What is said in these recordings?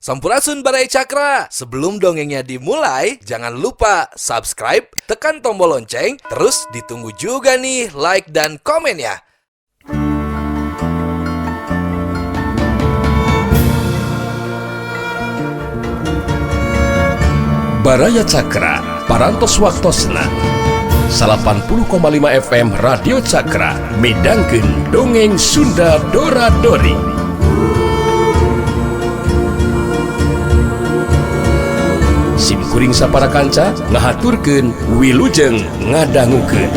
Sampurasun Baraya Cakra. Sebelum dongengnya dimulai, jangan lupa subscribe, tekan tombol lonceng, terus ditunggu juga nih like dan komennya. Baraya Cakra, Parantos Waktosna 80,5 FM Radio Cakra midangkeun dongeng Sunda Dora Dori. Sim kuring sapara kanca ngahaturkeun wilujeng ngadangukeun.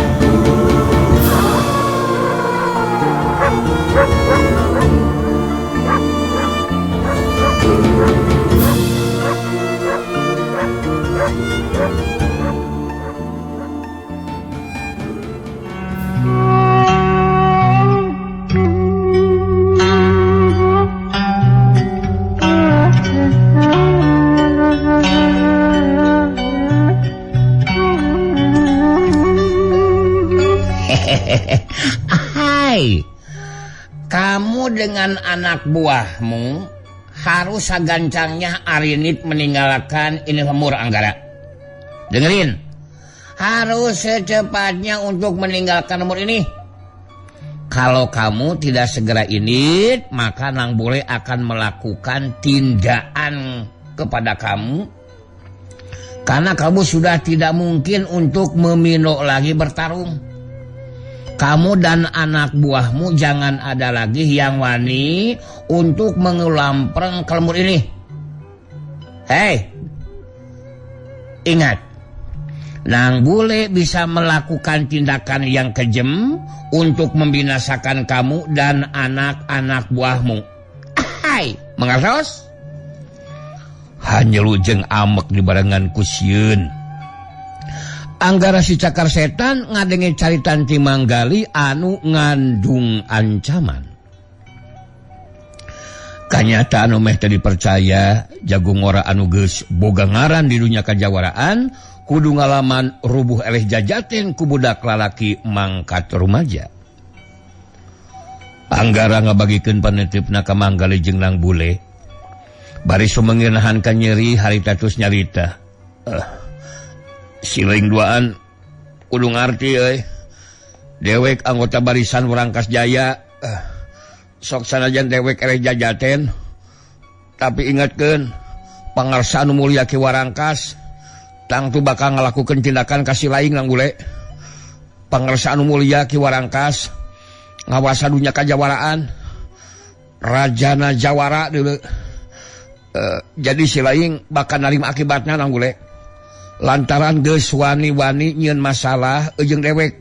Hai, kamu dengan anak buahmu harus sagancangnya arinit meninggalkan ini lemur Anggara. Dengerin, harus secepatnya untuk meninggalkan lemur ini. Kalau kamu tidak segera init, maka Nang Bule akan melakukan tindakan kepada kamu. Karena kamu sudah tidak mungkin untuk meminok lagi bertarung. Kamu dan anak buahmu jangan ada lagi yang wani untuk mengelampreng ke lemur ini. Hei, ingat, Nang Bule bisa melakukan tindakan yang kejam untuk membinasakan kamu dan anak-anak buahmu. Hai, mengasos? Hanya jeung amek dibarengan ku sieun. Anggara si cakar setan ngadenge caritan ti Manggali anu ngandung ancaman. Kanyataan anu meh teu dipercaya, jago ngora anu geus boga ngaran di dunya kajawaraan, kudu ngalaman rubuh eleh jajaten ku budak lalaki mangkat rumaja. Anggara ngabagikeun panitipna ka Manggali jeung Nang Bule. Bari sumengir nahan ka nyeri harita tus nyarita. Siling duaan kudu ngarti euy. Dewek anggota barisan Warangkas Jaya, sok sanajan dewek eleh jajaten, tapi ingatkeun pangarsa anu mulia Ki Warangkas tangtu bakal ngalakukeun tindakan ka si laing Nang Bule. Pangarsa anu mulia Ki Warangkas ngawasa dunya kajawaraan, rajana jawara deuleu. Jadi si laing bakal narima akibatna Nang Bule. Lantaran geus wani-wani nyieun masalah jeung dewek.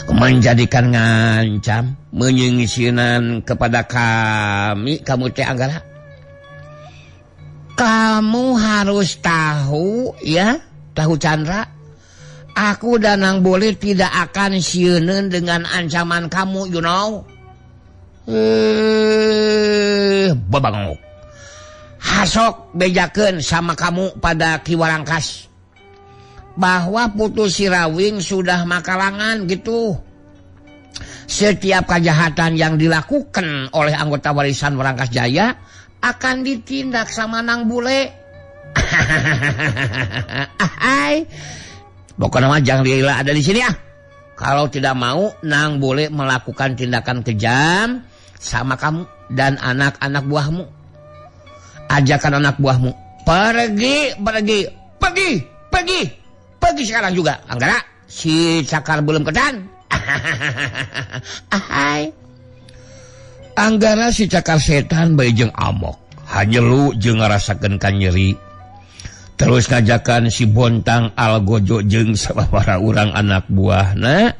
Menjadikan ngancam, menyingsinan kepada kami, kamu teh Anggara. Kamu harus tahu ya, tahu Chandra. Aku dan Nang Bule tidak akan sieuneun dengan ancaman kamu, you know. Babangok. Hasok bejakeun sama kamu pada Ki Warangkas bahwa Putu Sirawing sudah makalangan gitu. Setiap kejahatan yang dilakukan oleh anggota warisan Warangkas Jaya akan ditindak sama Nang Bule. Hai. Pokoknya mah jangan lila ada di sini ah. Kalau tidak mau Nang Bule melakukan tindakan kejam sama kamu dan anak-anak buahmu. Ajakan anak buahmu pergi, pergi, pergi, pergi, pergi sekarang juga. Anggara, si cakar belum kedan. Ahai. Anggara si cakar setan bae jeung amok, hanyelu jeung ngarasakeun ka nyeri. Terus ngajakan si Bontang Algojo jeung sababaraha urang anak buahna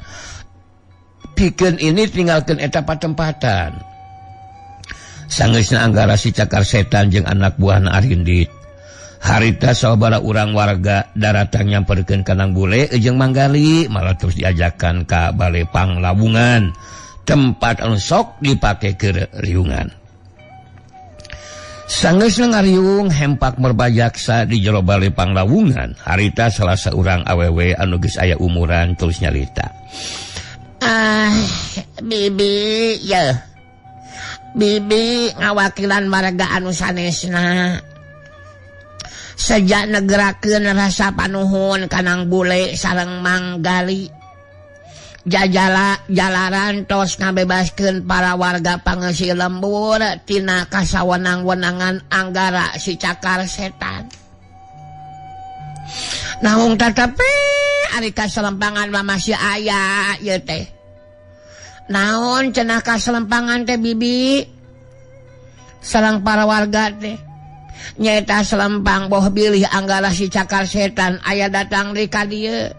pikeun ini tinggalkeun eta patempatan. Sanggeusna Anggara si cakar setan jeung anak buahna arindit. Harita sababaraha urang warga daratang nyamperkeun ka Nang Bule jeung Manggali, malah terus diajakan ka bale panglawungan, tempat anu sok dipake keur riungan. Sanggeusna ngariung hempak merbajaksa di jero bale panglawungan, harita salah saurang awewe anu geus aya umuran terus nyarita. Ah, bibi ya. Bibi ngawakilan warga anu sanesna. Sejak negerakeun rasa panuhun kanang bule sareng Manggali. Jajala jalaran tos ngabebaskeun para warga pangeusi lembur tina kasawenang-wenangan Anggara si cakar setan. Namun tetapi ari kaselempangan mah masih aya ieu teh. Naon cenah kaselempangan teh bibi? Sareng para warga teh. Nyaeta selempang boh bilih Anggara si cakar setan aya datang di ka dieu.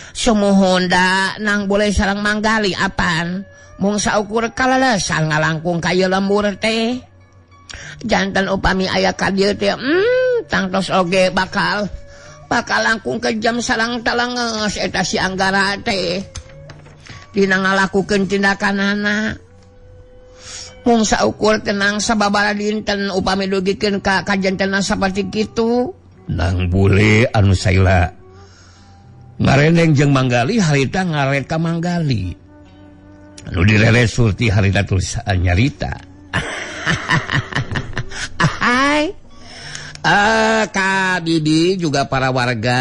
Sumuhun da nang boleh sareng Manggali apan mung saukur kalelesan ngalangkung ka ieu lembur teh. Jantan upami aya ka dieu teh tangtos oge bakal langkung kejam sareng talenges eta si Anggara teh. Dina ngalakukeun tindakanana. Mung saukur tenang sababaraha dinten upami dugikeun ka kajantenan saperti kitu. Nang bule anu saila ngareneng jeung Manggali harita ngaret ka Manggali. Anu direre Surti harita tulis nyarita. Hai. Kak Bibi juga para warga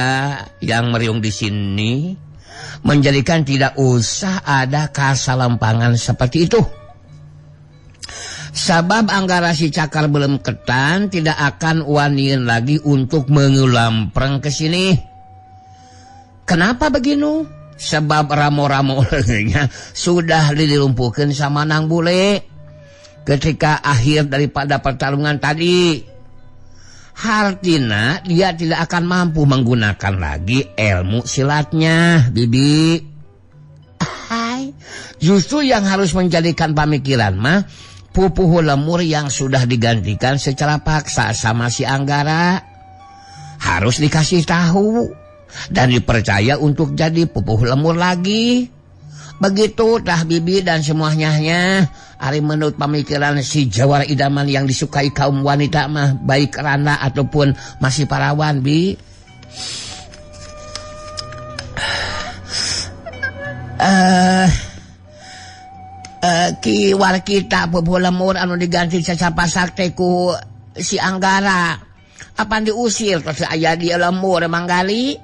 yang meriung di sini menjadikan tidak usah ada kasalampangan seperti itu. Sabab Anggara si cakar belum ketan tidak akan waniin lagi untuk mengulampreng ke sini. Kenapa beginu? Sebab ramo-ramo nya sudah dilumpuhkan sama nang bule ketika akhir daripada pertarungan tadi. Hartina dia tidak akan mampu menggunakan lagi ilmu silatnya, Bibi. Hai. Justru yang harus menjadikan pamikiran mah pupuhu lemur yang sudah digantikan secara paksa sama si Anggara harus dikasih tahu dan dipercaya untuk jadi pupuhu lemur lagi. Begitu tah Bibi dan semuanya. Ari menurut pemikiran si jawara idaman yang disukai kaum wanita mah baik rana ataupun masih parawan bi. Ki warkita pupuhu lemur anu diganti cacapasak teh ku si Anggara. Apan diusir terus aya di lemur Manggali.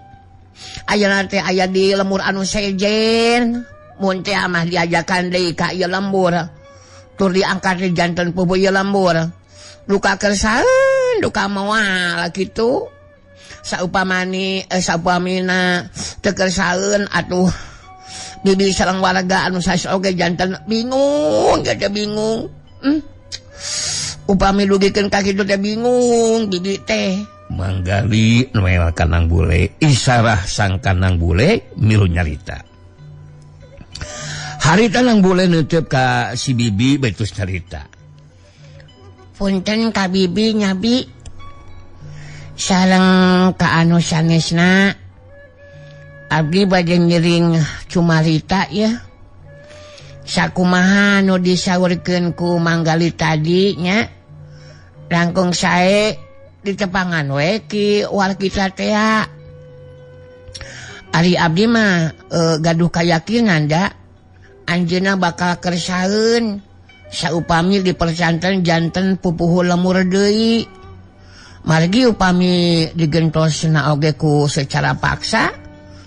Ayeuna teh aya di lemur anu sejen. Mun teh mah diajakan deui ka ieu lembur. Tur diangkat di jantan pupuh ieu lembur. Duka kersaeun, duka moal kitu. Saupamani saupamina teu kersaeun atuh bibi sareng warga anu saes oge jantan bingung, teh bingung. Upami dugikeun ka kitu teh bingung bibi teh. Manggali noel kanang bule, isarah sang kanang bule milu nyarita. Harita nang bule nutup ka si bibi betus nyarita. Punten ka bibi nyabi. Sareng ka anu sanesna. Abdi bade ngiring cumarita ya. Sakumaha nu disaurkeun ku Manggali tadi nya. Langkung sae ditepangan we ki warkita teh. Ari abdi mah gaduh kayakinan da anjeunna bakal kersaeun saupami dipercanten janten pupuhu lemur deui. Margi upami digentosna oge ku secara paksa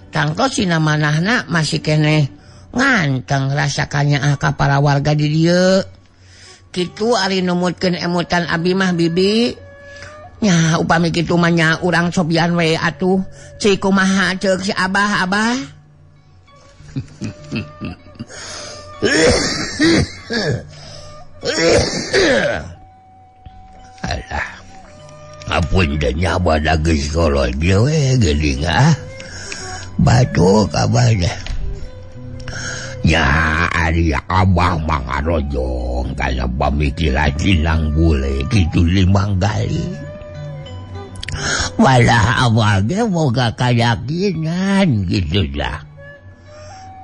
tangtos sina manahna masih keneh nganteng rasakannya ka para warga di dieu. Kitu ari numutkeun emutan abi mah bibi. Nya upami kitu mah nya urang cobian we atuh. Cik kumaha ceuk si abah abah. Alah. Ampun da nyawa da geus kolot ge we geuning ah. Batuk abah dah. Nya ari abah mah ngarojong kana pamikiran silang bule kitu limang kali. Walah abah ge boga kayakinan gitu dah.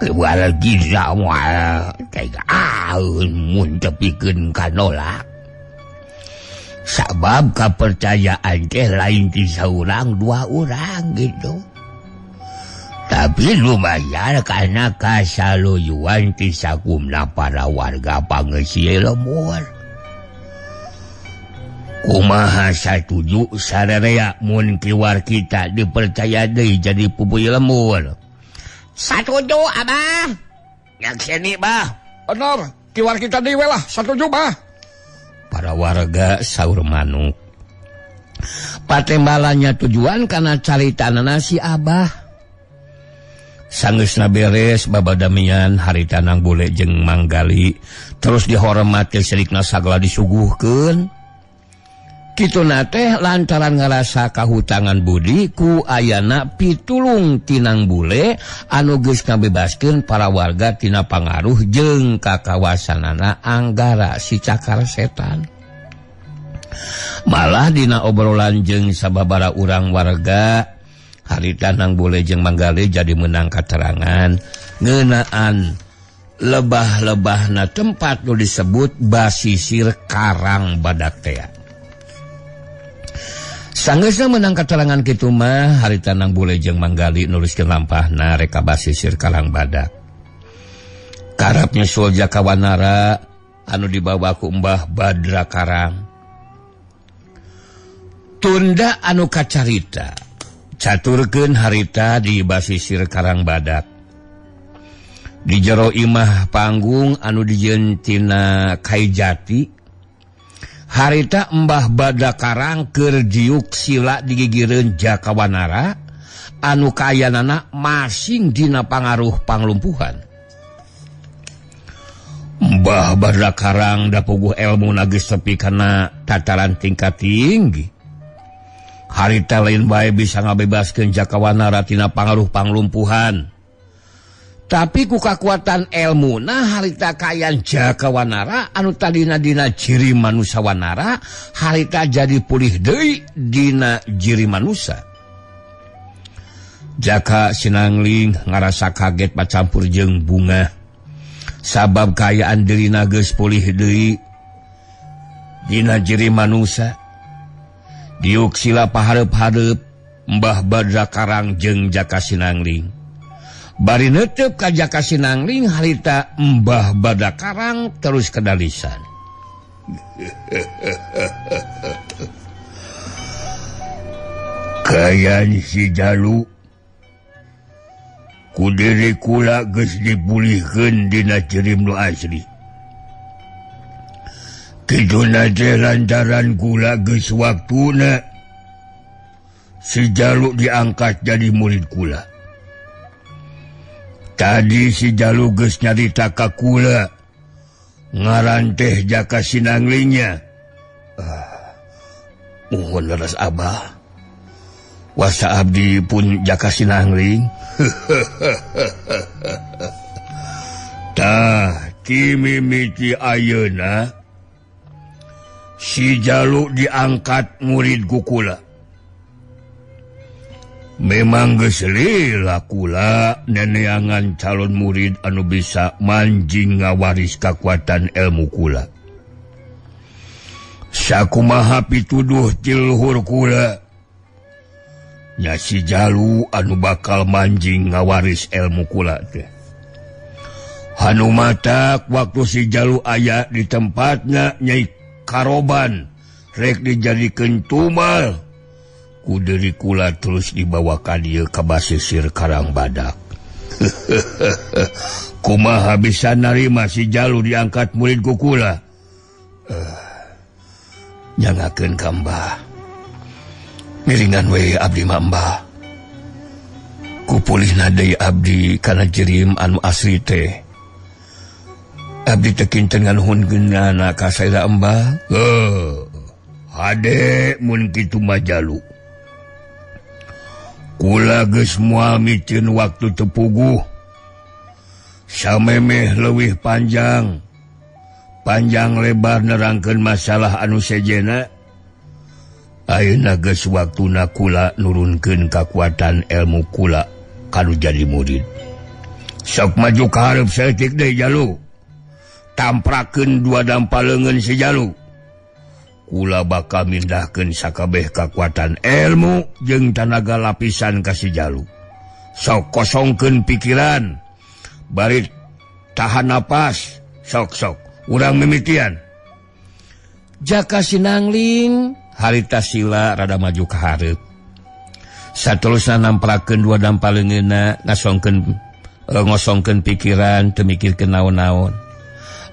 Keluar gila moal teh aeun mun tepikeun kanolak. Sabab kapercayaan teh lain ti saurang dua urang gitu. Tapi lumayan karena kasaluyuan ti sakumna para warga pangeusi lembur. Kumaha satuju sararea mun kiwar kita dipercaya deui jadi pupuy lembur. Satuju abah. Nyakseni bah. Bener, kiwar kita deui we lah, satuju bah. Para warga saur manuk. Patembalannya tujuan karena caritanana si abah. Sanggeusna beres babadamian harita Nang Bule jeung Manggali terus dihormati sirikna sagala disuguhkeun. Kituna teh lantaran ngarasa kahutangan budi ku ayana pitulung tinang Bule anu geus ngabebaskeun para warga tina pangaruh jeung kakawasanana Anggara si cakar setan. Malah dina obrolan jeung sababara urang warga harita Nang Bule jeung Manggali jadi menang katerangan ngeunaan lebah-lebahna tempat nu disebut basisir Karang Badak tea. Sanggeusna menang katerangan kitu mah harita Nang Bule jeung Manggali nuliskeun lampahna reka basisir Karang Badak. Karep nyusul Jaka Wanara anu dibawa ku Mbah Badra Karang. Tunda anu kacarita caturkeun harita di basisir Karang Badak. Di jero imah panggung anu dijieun tina kai jati, harita Mbah Badra Karang keur diuk sila digigireun Jaka Wanara anu kaayanana masing dina pangaruh panglumpuhan. Mbah Badra Karang da puguh elmuna geus tepi kana tataran tingkat tinggi. Harita lain bae bisa ngabebaskeun Jaka Wanara tina pangaruh panglumpuhan. Tapi ku kakuatan elmuna harita kaayaan Jaka Wanara anu tadina dina ciri manusa wanara harita jadi pulih deui dina jiri manusa. Jaka Sinangling ngarasa kaget pacampur jeung bunga. Sabab kaayaan dirina geus pulih deui dina jiri manusa. Diuk sila pahareup-hareup Mbah Badra Karang jeung Jaka Sinangling. Bari neuteub ka Jaka Sinangling harita Mbah Badra Karang terus kedalisan. Kayan si Jalu ku diri kula geus dipulihkeun dina jirim nu asli. Kituna teh lantaran kula geus waktuna si Jalu diangkat jadi murid kula. Tadi si Jalu geus nyarita ka kula ngaran teh Jaka Sinanglingnya. Mohon leres abah. Wasa abdi pun Jaka Sinangling. Tah ti mimiti ayeuna si Jalu diangkat murid ku kula. Memang geus lila kula neneangan calon murid anu bisa manjing ngawaris kakuatan ilmu kula. Sakumaha pituduh ti luhur kula nya si Jalu anu bakal manjing ngawaris ilmu kula teh. Hanu matak waktu si Jalu aya di tempatna Nyai Karoban rek dijadikeun tumal ku deuri kula terus dibawa ka dieu ka basisir Karang Badak. Kumaha bisa narima si Jalu diangkat murid ku kula? Nyangakeun ka Mbah. Miringan we abdi mah Mbah. Ku pulihna deui abdi kana jirim anu asli teh. Abdi teh kinten nganuhunkeunana ka saira Mbah. Hade mun kitu mah Jalu. Kula geus moal micin waktu tepuguh. Samemeh leuwih panjang. Panjang lebar nerangkeun masalah anu sejena. Ayeuna geus waktuna kula nurunkeun kakuatan ilmu kula kanu jadi murid. Sok maju ka hareup saeutik deui Jalu. Tamprakeun dua dampa leungeun si Jalu. Kula bakal mindahkeun sakabeh kakuatan ilmu jeung tanaga lapisan ka si Jalu. Sok kosongkeun pikiran. Bari tahan napas. Sok-sok urang mimitian. Jaka Sinangling harita sila rada maju ka hareup. Saterusna namprakeun dua dampal leungeunna ngosongkeun pikiran teu mikirkeun naon-naon.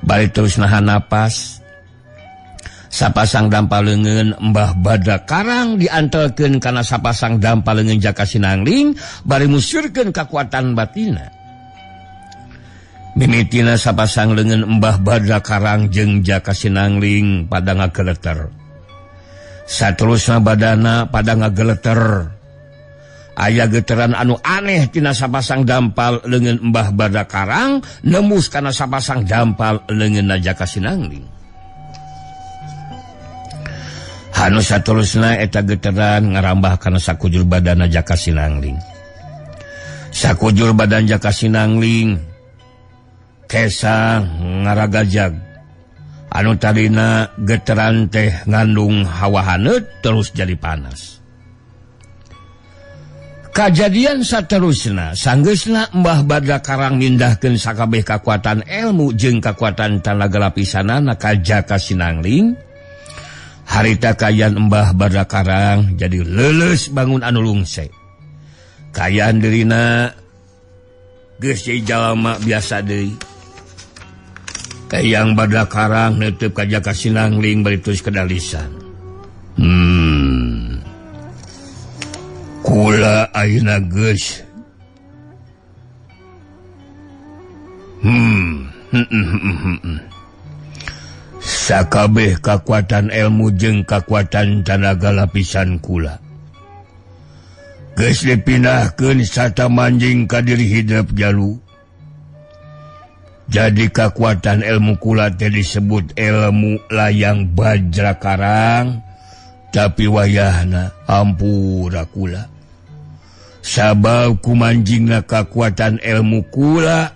Bari terus nahan napas. Sapasang dampal leungeun Mbah Badra Karang diantelkeun kana sapasang dampal leungeun Jaka Sinangling bari musyurkeun kakuatan batina. Mimitina sapasang leungeun Mbah Badra Karang jeung Jaka Sinangling pada ngageleter. Saterusna badana pada ngageleter. Aya geteran anu aneh tina sapasang dampal leungeun Mbah Badra Karang nembus kana sapasang dampal leungeun Jaka Sinangling. Anu saterusna eta geteran ngarambah kana sakujur badana Jaka Sinangling. Sakujur badan Jaka Sinangling kesang ngaragajag. Anu tadina geteran teh ngandung hawa haneut terus jadi panas. Kajadian saterusna sanggeusna Mbah Badra Karang mindahkeun sakabeh kakuatan ilmu jeung kakuatan tanaga lapisanana ka Jaka Sinangling. Harita kayan Mbah Badra Karang jadi leuleus bangun anu lungse. Kayan dirina geus jadi jalma biasa deui. Kayang Badra Karang neuteup ka Jaka Sinangling bari terus kedalisan. Kula ayeuna geus. Sakabeh kakuatan ilmu jeung kakuatan tanaga lapisan kula geus dipindahkeun sarta manjing ka diri hidup jalu. Jadi kakuatan ilmu kula teh disebut ilmu layang Bajra Karang, tapi wayahna ampura kula. Sabab kumanjingna kakuatan ilmu kula,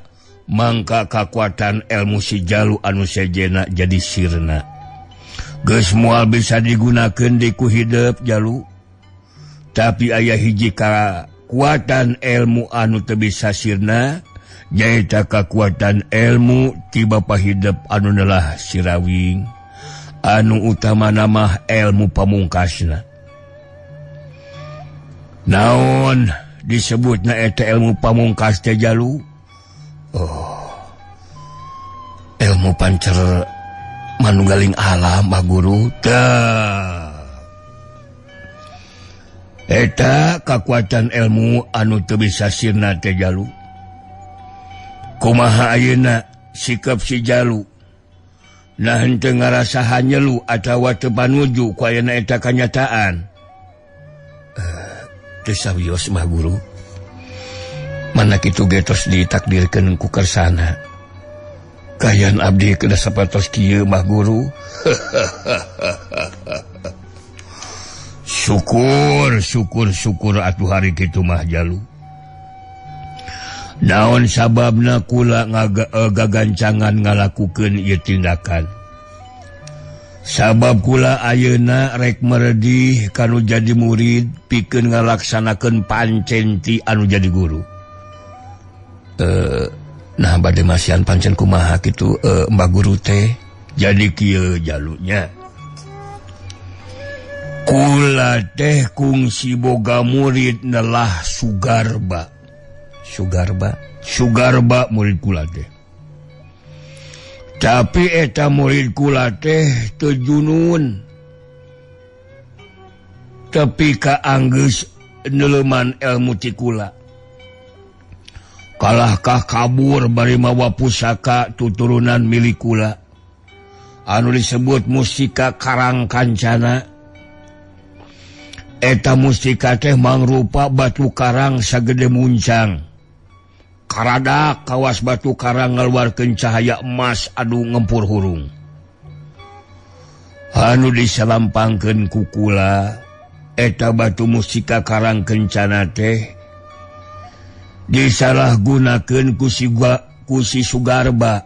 mangka kakuatan ilmu si jalu anu sejena jadi sirna. Geus moal bisa digunakeun deui ku hidep jalu. Tapi aya hiji kakuatan ilmu anu teu bisa sirna, nyaeta kakuatan ilmu ti bapa hidep anu nelah sirawing, anu utamana mah ilmu pamungkasna. Naon disebutna eta ilmu pamungkas teh jalu? Oh, ilmu pancer manunggaling alam, Mbah Guru. Tah, eta kakuatan ilmu anu teu bisa sirna teh jalu. Kumaha ayeuna sikap si jalu? Nah henteu ngarasa hanyelu atawa teu panuju ku ayeuna eta kanyataan. Teu sawios Mbah Guru. Mana kitu ge tos ditakdirkeun ku kersana. Kayan abdi kedah sapertos kieu Mbah Guru. Syukur, syukur, syukur atuh hari kitu mah jalu. Naon sababna kula gagancangan ngalakukeun ieu tindakan. Sabab kula ayeuna rek meredih kanu jadi murid pikeun ngalaksanakeun pancen ti anu jadi guru. Nah bade masihan pancen kumaha kitu Mbah Guru teh. Jadi kieu jalunya. Kula teh kungsi boga murid nelah Sugarba. Sugarba, Sugarba murid kula teh. Tapi eta murid kula teh teu junun. Tepi ka anggeus neuleman ilmu ti kula. Kalahkah kabur bari mawa pusaka tuturunan milik kula anu disebut mustika Karang Kancana. Eta mustika teh mangrupa batu karang sagede muncang. Karadak kawas batu karang ngaluarkeun cahaya emas anu ngempur hurung. Anu disalampangkeun ku kula eta batu mustika Karang Kencana teh disalahgunakeun ku si Sugarba.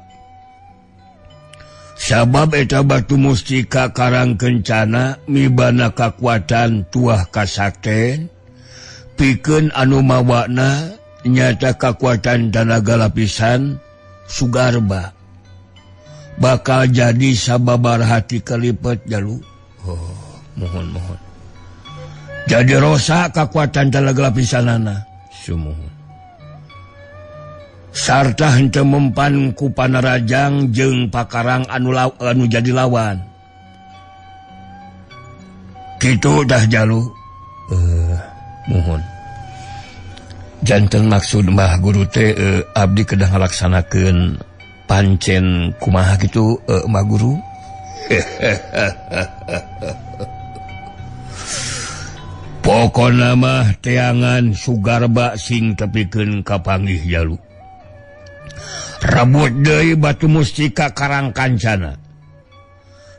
Sabab eta batu mustika Karang Kencana mibana kakuatan tuah kasakten pikeun anu mawana Nyata kakuatan tanaga lapisan Sugarba bakal jadi sababar hati kelipet jalu. Oh, mohon mohon. Jadi rosak kakuatan tanaga lapisanana. Sumuhun. Sarta henteu mempan ku panarajang jeung pakarang anu jadi lawan. Kitu dah jalu. Mohon. Janten maksud Mbah Guru teh abdi kedah ngalaksanakeun pancen kumaha kitu Mbah Guru? Pokona mah teangan Sugarba sing tepikeun kapanggih jalu. Rebut deui batu mustika Karang Kancana.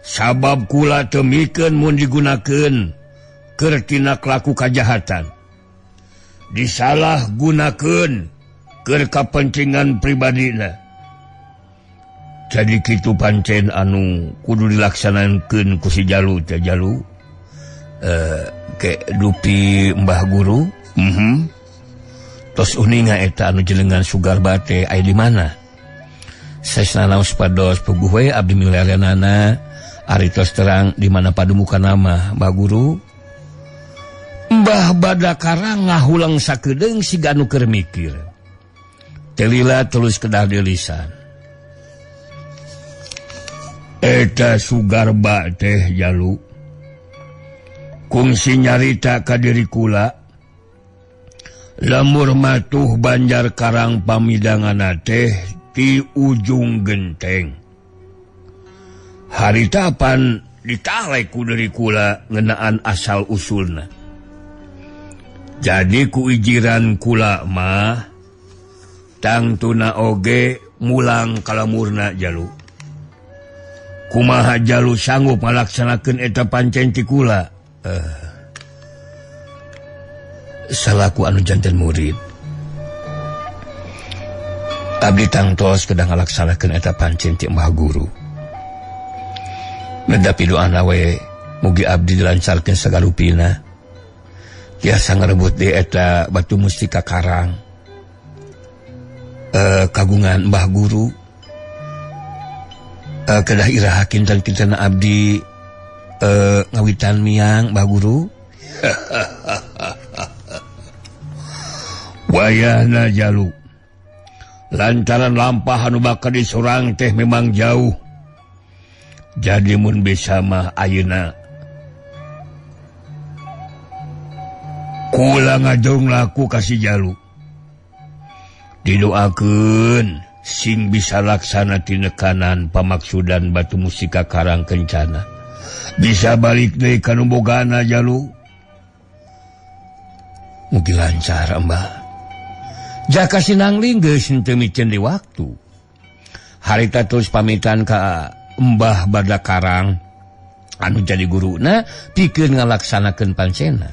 Sabab kula teu mikeun mun digunakeun keur tina laku kajahatan. Disalahgunakeun keur kapentingan pribadina. Jadi kitu pancen anu kudu dilaksanakeun ku si jalu teh jalu. Ke dupi Mbah Guru. Tos uninga eta anu jenengan Sugarba teh aya di mana? Saesna naos pados puguh we abdi milarianana ari tos terang di mana padumukan nama Mbah Guru. Mbah Badakara ngahulang sakedeung siga anu keur mikir. Telila terus kedah dilisan. Eta Sugarba teh jalu. Kungsi nyarita ka diri kula. Lemur matuh Banjar Karang pamidanganna teh ti ujung genteng. Harita pan ditalek ku diri kula ngeunaan asal usulna. Jadi ku ijiran kula mah tangtuna oge mulang kalamurna jalu. Kumaha jalu sanggup ngalaksanakeun eta pancen ti kula? Salaku anu janten murid abdi tangtos kedah ngalaksanakeun eta pancen ti Mbah Guru. Nedapi doana we mugi abdi dilancarkeun sagarupina. Tiasa ngerebut di eta batu mustika Karang kagungan Mbah Guru. Kedah iraha kinten-kintena abdi ngawitan miang Mbah Guru. Wayahna jalu. Lantaran lampah anu bakal disorang teh memang jauh. Jadi mun bisa mah ayeuna kula ngajong laku kasih jalu. Didoakeun sing bisa laksana tinekanan pamaksudan batu mustika Karang Kencana. Bisa balik deui ka nu bogana jalu. Mugi lancar Mbah. Jaka Sinangling geus henteu miceun di waktu. Harita terus pamitan ka Mbah Badakarang anu jadi guruna pikeun ngalaksanakeun pancena.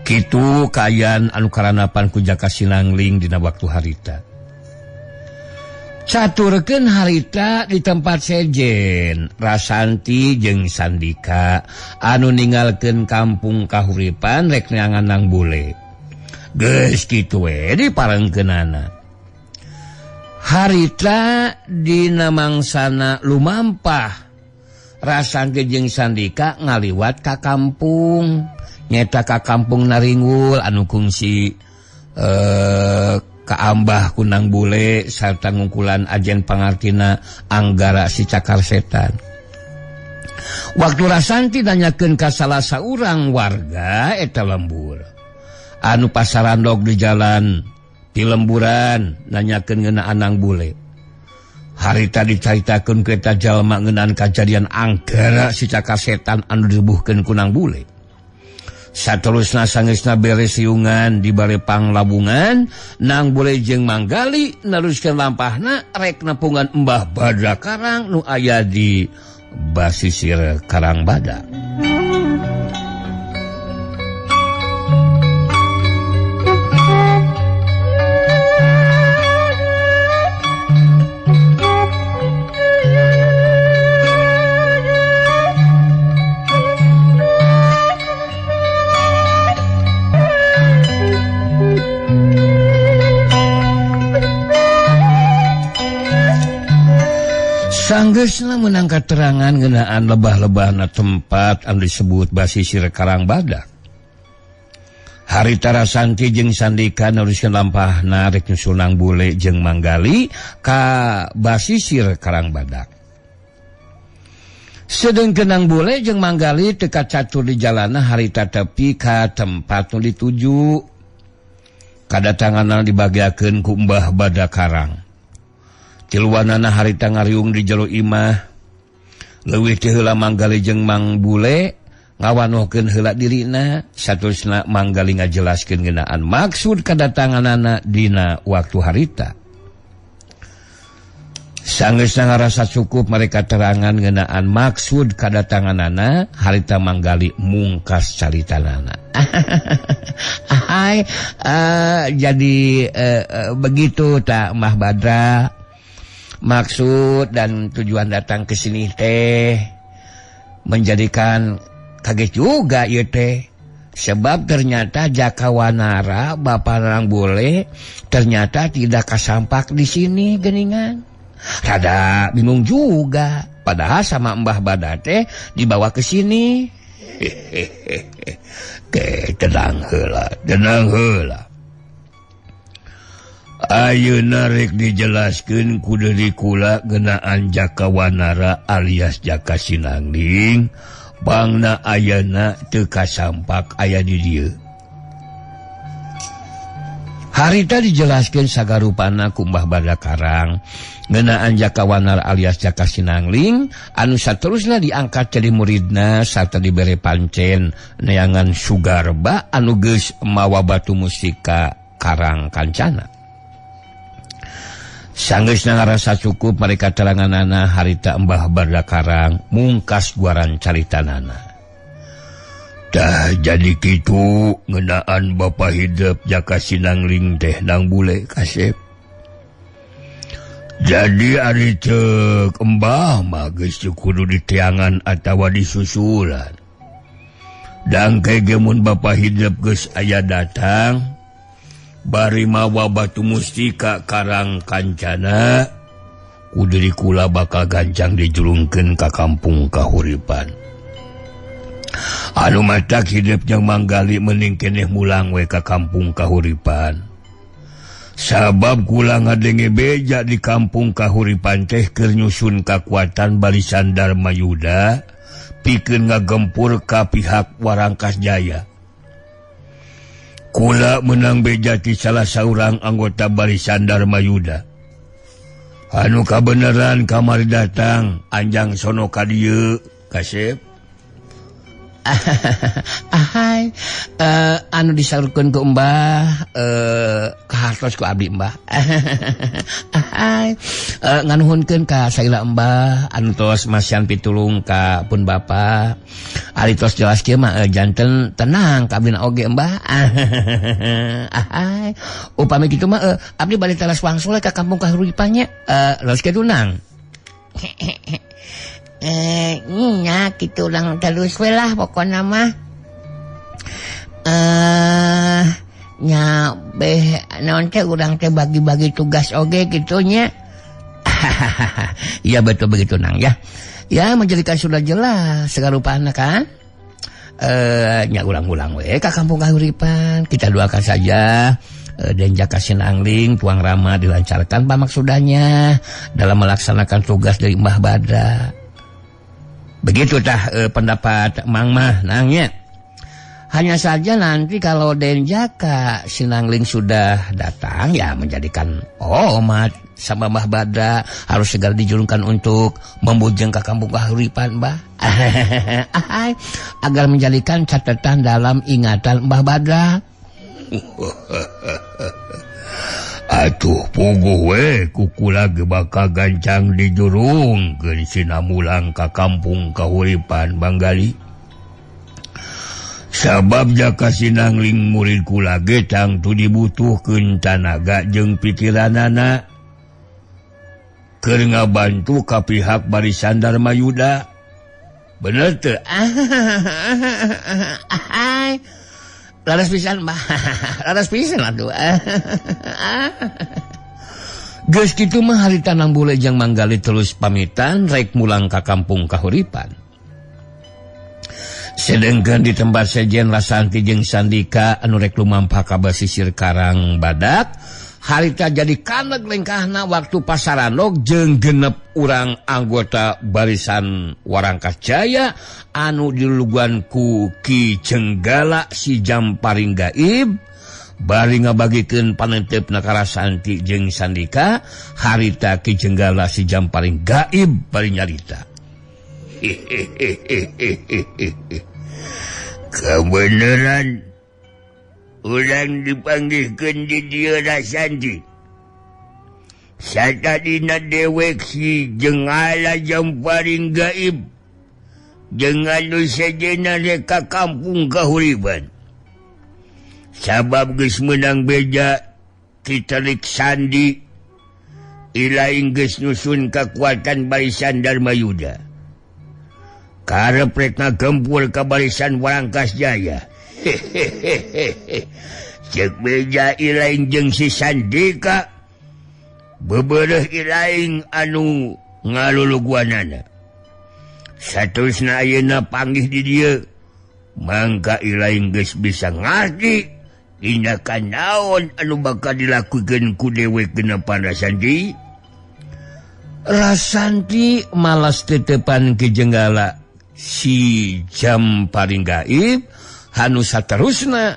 Kitu kaayaan anu karanapan ku Jaka Sinangling dina waktu harita. Caturkeun harita di tempat sejen Rasanti jeung Sandika anu ninggalkeun kampung kahuripan rek neangan nang bule. Geus kitu we diparengkeunana. Harita dina mangsana lumampah. Rasanti jeung Sandika ngaliwat ka kampung. Nyeta ka kampung Naringgul anu kungsi kaambah kunang bule sarta ngungkulan ajen pangartina Anggara si cakar setan. Waktu Rasanti nanyakeun ka salah saurang warga eta lembur anu pasarandog di jalan di lemburan nanyakeun ngeunaan nang bule. Harita dicaritakeun ku eta jalma ngeunaan kajadian Anggara si cakar setan anu dibuhkeun ku nang bule. Saterusna sangesna beres siungan di bare panglabungan nang bule jeung Manggali neruskeun lampahna rek nepungan Mbah Badakarang nu aya di basisir Karang Badak. Sanggeusna meunang katerangan ngeunaan lebah-lebahna tempat anu disebut Basisir Karang Badak. Harita Rasanti jeung Sandika neruskeun lampahna rek nyusul Nang Bule jeung Manggali ka Basisir Karang Badak. Sedengkeun Nang Bule jeung Manggali teu kacatur di jalana harita tepi ka tempat nu dituju. Kadatanganna dibagiakeun ku Mbah Badak Karang. Tiluanana harita ngariung di jero imah. Leuwih ti heula Manggali jeung Mang Bule ngawanohkeun heula dirina, saterusna Manggali ngajelaskeun ngeunaan maksud kadatanganana dina waktu harita. Sanggeusna ngarasa cukup mereka terangan ngeunaan maksud kadatanganana, harita Manggali mungkas caritanana. Hai, jadi begitu tak Mbah Badra. Maksud dan tujuan datang ke sini teh menjadikan kaget juga ieu teh. Sebab ternyata Jaka Wanara Bapak Nang Bule ternyata tidak kasampak di sini geningan. Rada bingung juga. Padahal sama Mbah Badra teh dibawa ke sini. Ke tenang heula, tenang heula. Ayeuna rek dijelaskeun ku deui kula ngeunaan Jaka Wanara alias Jaka Sinangling bangna ayeuna teu kasampak aya di dieu. Harita dijelaskeun sagarupana ku Mbah Badra Karang ngeunaan Jaka Wanara alias Jaka Sinangling anu saterusna diangkat jadi muridna sarta dibere pancen neangan Sugarba anu geus mawa batu mustika Karang Kancana. Sanggeusna ngarasa cukup mereka teranganana harita Mbah Badra Karang mungkas guaran caritanana. Tah jadi kitu ngeunaan Bapa Hidup Jaka Sinangling teh Nang Bule kasep. Jadi ari ceuk Embah mah geus teu kudu diteangan atawa disusulan. Dangke ge mun Bapa Hidup geus aya datang bari mawa batu mustika Karang Kancana ku deui kula bakal gancang dijulungkeun ka kampung Kahuripan. Anu matak hidup jeung Manggali mending keneh mulang we ka kampung Kahuripan. Sabab kula ngadenge beja di kampung Kahuripan teh keur nyusun kakuatan barisan Darmayuda pikeun ngagempur ka pihak Warangkas Jaya. Kula menang beja ti salah saurang anggota barisan Darmayuda. Anu kabeneran kamari datang anjang sono ka dieu kasep. Ahai, anu disalurkeun ku Mbah kahartos ku abdi Mbah. Ahai, nganuhunkeun ka saila Mbah anu tos masihan pitulung ka pun bapa. Ari tos jelas kieu mah janten tenang ka abdina oge Mbah. Ahai, upami kitu mah abdi bade teras wangsul ka kampung Kahuripan nya. Leres kitu nang. Nya kitu urang terus we lah pokona mah. Nya beh naon teh urang teh bagi-bagi tugas oge kitu nya. Ya betul begitu Nang ya. Ya menjadikan sudah jelas segarupana kan. Nya ulang-ulang we ka kampung Kahuripan. Kita doakan saja dan Jaka Sinangling tuang rama dilancarkan pamaksudannya dalam melaksanakan tugas dari Mbah Badra. Begitu tah pendapat Mang mah nangnya. Hanya saja nanti kalau Den Jaka Sinangling sudah datang ya menjadikan omat sama Mbah Badra harus segera dijulungkan untuk membujeng ke kampung Kahuripan Mbah. Agar menjadikan catatan dalam ingatan Mbah Badra. Atuh puguh we kukula ge bakal gancang dijurungkeun sinamulang ka kampung Kahuripan Manggali. Sabab Jaka Sinangling murid kula ge tangtu dibutuhkeun tanaga jeung pikiranana keur ngabantu ka pihak barisan Darmayuda. Bener teu? Ahai. Laras pisan, Mbah. Laras pisan atuh. Geus kitu mah harita Nang Bule jeung Manggali terus pamitan rek mulang ka kampung Kahuripan. Sedengkeun di tempat sejen Rasanti jeung Sandika anu rek lumampah ka basisir Karang Badak, harita jadi kaneg lengkahna waktu pasarandog jeung genep urang anggota barisan Warangkas Jaya anu dilulugan ku Ki Jenggala si Jamparing Gaib bari ngabagikeun panentepna ka Rasanti jeung Sandika. Harita Ki Jenggala si Jamparing Gaib bari nyarita. Kebenaran urang dipanggihkeun di dieu Rasanti. Satadina dewek si Jenggala Jamparing Gaib jeung anu sejenna rek ka kampung Kahuripan. Sabab geus meunang beja kitelik sandi ilaing geus nyusun kakuatan barisan Darmayuda. Karep rek ngagempur ka barisan Warangkas Jaya. Hehehehe. Ceuk beja ilaing jeung si Sandika bebereuh ilaing anu ngaluluguanana. Saterusna ayeuna panggih di dieu, mangka ilaing geus bisa ngarti tindakan naon anu bakal dilakukeun ku dewek genepan Rasanti. Rasanti malas tetepan Ki Jenggala si Jamparing Gaib hanu saterusna.